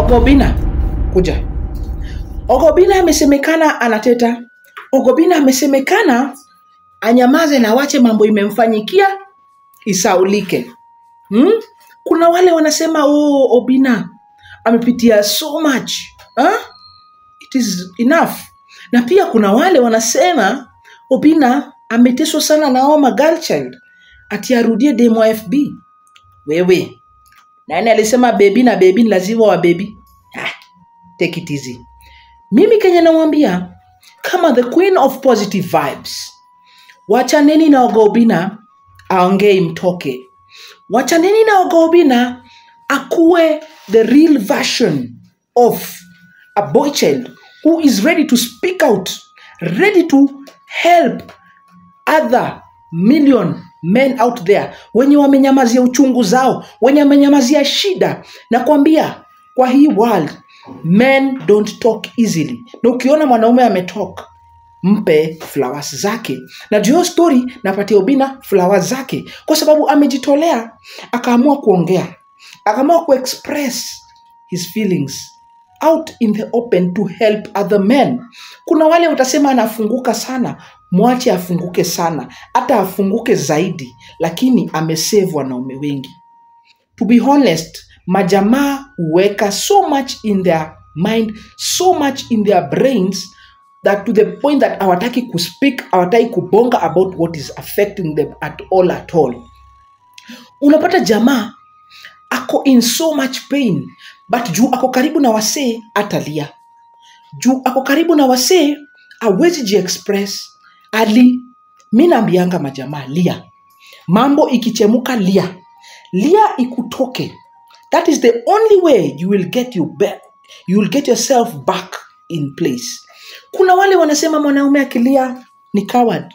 Oga Obinna, kuja. Oga Obinna amesemekana anateta. Oga Obinna amesemekana anyamaze na wache mambo imemfanyikia isaulike. Kuna wale wanasema, oh, Obinna amepitia so much. Huh? It is enough. Na pia kuna wale wanasema Obinna ameteswa sana na oma girl child, ati arudie demo FB. Wewe, nani alisema baby na baby ni lazima wa baby? Ah, take it easy. Mimi Kenya namwambia kama the queen of positive vibes, wachaneni na Oga Obinna aongee mtoke. Wachaneni na Oga Obinna akuwe the real version of a boy child who is ready to speak out, ready to help other million men out there wenye wamenyamazia uchungu zao, wenye wamenyamazia shida. Nakwambia kwa hii world men don't talk easily. Na ukiona mwanaume ametalk, mpe flowers zake. Na juu story napatia Obinna flowers zake kwa sababu amejitolea, akaamua kuongea, akaamua kuexpress his feelings out in the open to help other men. Kuna wale utasema anafunguka sana, mwache afunguke sana, hata afunguke zaidi, lakini amesave wanaume wengi. To be honest, majamaa huweka so much in their mind, so much in their brains, that to the point that hawataki kuspeak, hawataki kubonga about what is affecting them at all at all. Unapata jamaa ako in so much pain, but juu ako karibu na wasee atalia. Juu ako karibu na wasee hawezi jiexpress. Ali, mi naambianga majamaa, lia. Mambo ikichemuka, lia. Lia ikutoke. That is the only way you will get you back. You will get yourself back in place. Kuna wale wanasema mwanaume akilia ni coward.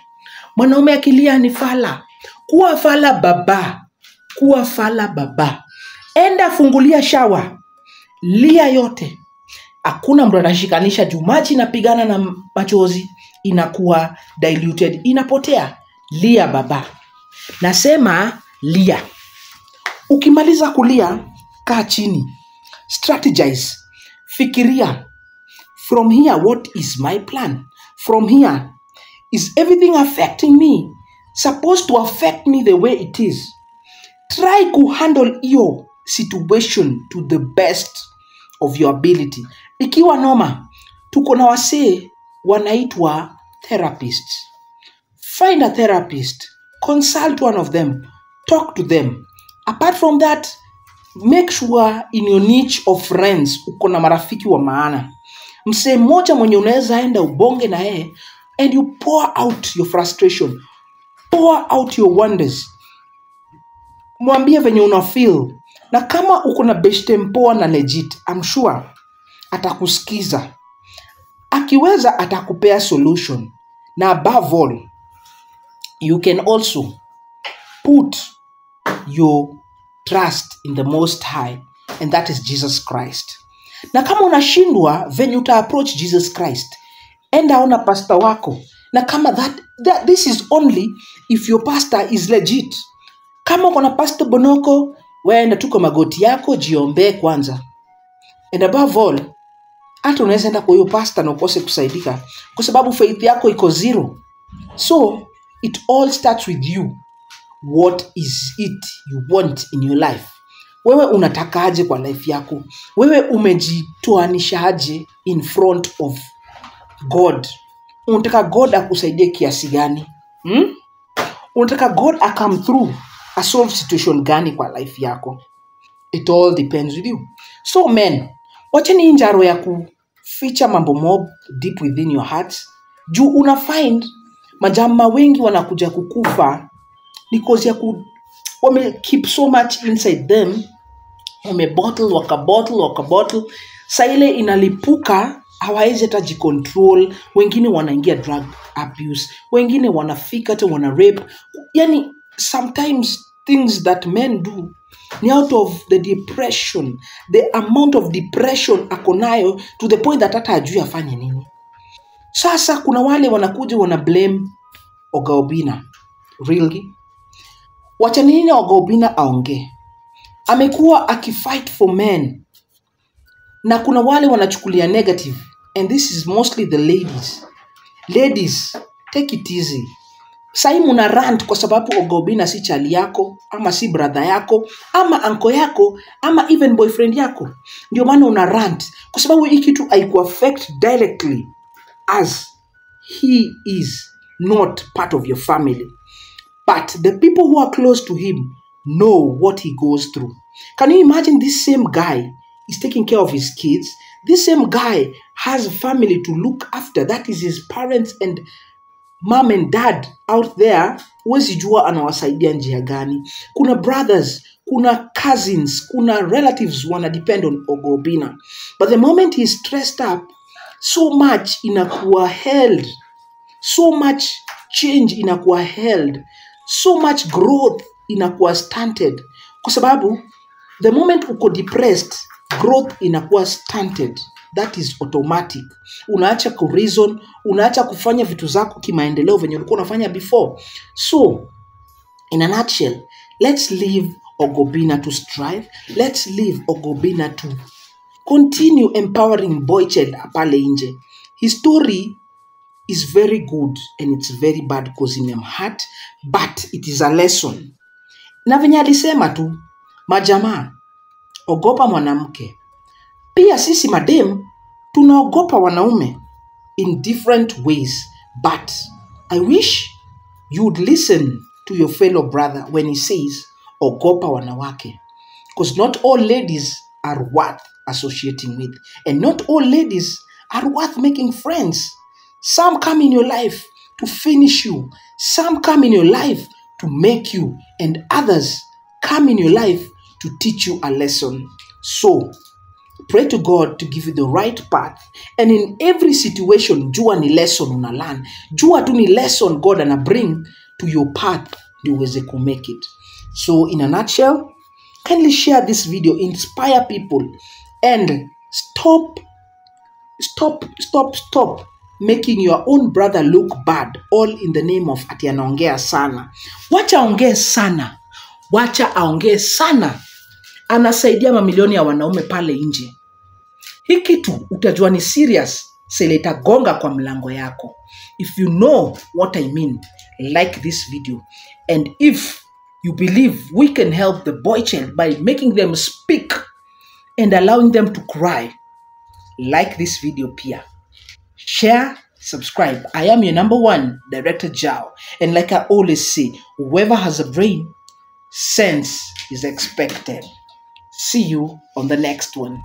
Mwanaume akilia ni fala. Kuwa fala baba. Kuwa fala baba. Enda fungulia shower. Lia yote. Hakuna mtu atashikanisha juu maji inapigana na machozi, inakuwa diluted, inapotea. Lia baba. Nasema lia. Ukimaliza kulia, kaa chini. Strategize. Fikiria. From here, what is my plan? From here, is everything affecting me supposed to affect me the way it is? Try to handle your situation to the best of your ability. Ikiwa noma, tuko na wasee wanaitwa therapists. Find a therapist, consult one of them, talk to them. Apart from that, make sure in your niche of friends uko na marafiki wa maana. Msee mmoja mwenye unaweza enda ubonge na yeye and you pour out your frustration, pour out your wonders. Mwambie venye una feel. Na kama uko na beshte mpoa na legit, I'm sure atakusikiza. Akiweza atakupea solution. Na above all, you can also put your trust in the Most High, and that is Jesus Christ. Na kama unashindwa venye uta approach Jesus Christ, enda ona pastor wako. Na kama that this is only if your pastor is legit. Kama uko na pastor Bonoko, wewe enda tu kwa magoti yako, jiombee kwanza. And above all, hata unaweza enda kwa hiyo pastor na ukose kusaidika kwa sababu faith yako iko zero. So it all starts with you. What is it you want in your life? Wewe unatakaje kwa life yako? Wewe umejitoanishaje in front of God? Unataka God akusaidie kiasi gani? Unataka God acome through, a solve situation gani kwa life yako? It all depends with you. So men, wacheni njaro ya kuficha mambo mob deep within your hearts. Juu una find majamaa wengi wanakuja kukufa because ya wame keep so much inside them, wame bottle, waka bottle, waka bottle. Sa ile inalipuka, hawawezi hata jicontrol. Wengine wanaingia drug abuse, wengine wanafika hata wana rape. Yani sometimes things that men do ni out of the depression, the amount of depression ako nayo to the point that hata hajui afanye nini. Sasa kuna wale wanakuja wana blame Oga Obinna. Really? Wacha nini Oga Obinna aongee? Amekuwa akifight for men. Na kuna wale wanachukulia negative, and this is mostly the ladies. Ladies, take it easy. Sahi muna rant kwa sababu Oga Obinna si chali yako, ama si brother yako, ama uncle yako, ama even boyfriend yako. Ndio maana una rant kwa sababu hii kitu haikuaffect directly as he is not part of your family. But the people who are close to him know what he goes through. Can you imagine this same guy is taking care of his kids? This same guy has a family to look after. That is his parents and mom and dad out there. Huwezi jua anawasaidia njia gani. Kuna brothers, kuna cousins, kuna relatives wana depend on Oga Obinna. But the moment he's stressed up, so much inakuwa held. So much change inakuwa held. So much growth inakuwa stunted. Kwa sababu the moment uko depressed, growth inakuwa stunted. That is automatic. Unaacha kureason, unaacha kufanya vitu zako kimaendeleo venye ulikuwa unafanya before. So, in a nutshell, let's leave Oga Obinna to strive. Let's leave Oga Obinna to continue empowering boy child pale nje. His story is very good and it's very bad cause imemhurt, but it is a lesson. Na venye alisema tu, majamaa, ogopa mwanamke. Pia sisi madem tunaogopa wanaume in different ways, but I wish you would listen to your fellow brother when he says ogopa wanawake, because not all ladies are worth associating with, and not all ladies are worth making friends. Some come in your life to finish you, some come in your life to make you, and others come in your life to teach you a lesson. So pray to God to give you the right path, and in every situation, jua ni lesson una learn. Jua tu ni lesson God ana bring to your path ndio uweze ku make it. So in a nutshell, kindly share this video, inspire people, and stop, stop, stop, stop making your own brother look bad, all in the name of ati anaongea sana. Wacha aongee sana, wacha aongee sana. Anasaidia mamilioni ya wanaume pale nje. Hii kitu utajua ni serious, sele itagonga kwa mlango yako. If you know what I mean, like this video. And if you believe we can help the boy child by making them speak and allowing them to cry, like this video pia. Share, subscribe. I am your number one, Director Jao. And like I always say, whoever has a brain, sense is expected. See you on the next one.